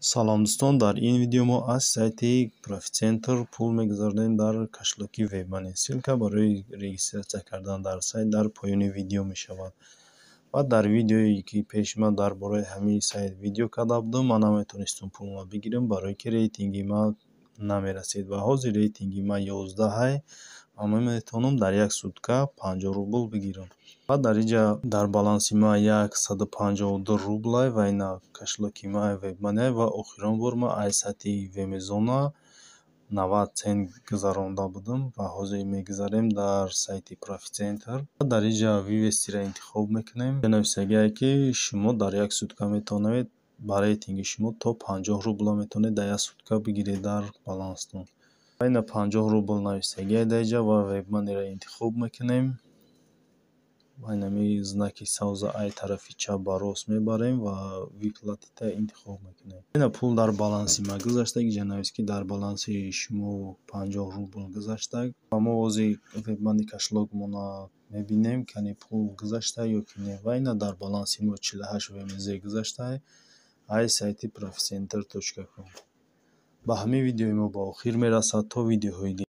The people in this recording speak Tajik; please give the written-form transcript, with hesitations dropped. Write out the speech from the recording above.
Салом, дӯстон! Дар ин видео мо аз сайти Профитцентр пул мегузаронем дар кошелёки WebMoney. Ссылка барои регистрация кардан дар сайт дар поёни видео мешавад. Ва дар видеое, ки пеш ман дар бораи ҳамин сайт видео карда будам, ман наметавонистам пулро бигирам, барое ки рейтинги ман намерасид. Ва ҳозир рейтинги ман 11-ай ва ман метавонам дар як сутка 50 рубл бигирам. Ва дар инҷа дар баланси ман 152 рублай ва ина кошелёки ман WebMoney. Ва охирон бор ман аз сайти Вемезона 90 цент гузаронда будам ва ҳозир мегузарем дар сайти Профитцентр. Дар инҷа «Вывести»-ро интихоб мекунем. Нависагие, ки шумо дар як сутка метавонед, ба рейтинги шумо то 50 рубла метавонед дар як сутка бигиред дар баланстон. Ва ина 50 рубл нависагие дар инҷа ва WebMoney-ро интихоб мекунем. Ва инами знаки сабза ай тарафи чап ба рост мебарем ва «Выплатить»-а интихоб мекунем. Ина пул дар баланси ман гузашта. Инҷа навист, ки дар баланси шумо 50 рубл гузашта. Ва мо ҳозир WebMoney кошелёкмонро мебинем, кани пул гузашта ё ки не. Ва ина дар баланси мо 48 ВМЗ гузашта аз сайти profitcenter.com. Ба ҳамин видеои мо ба охир мерасад. То видеоҳои дигар.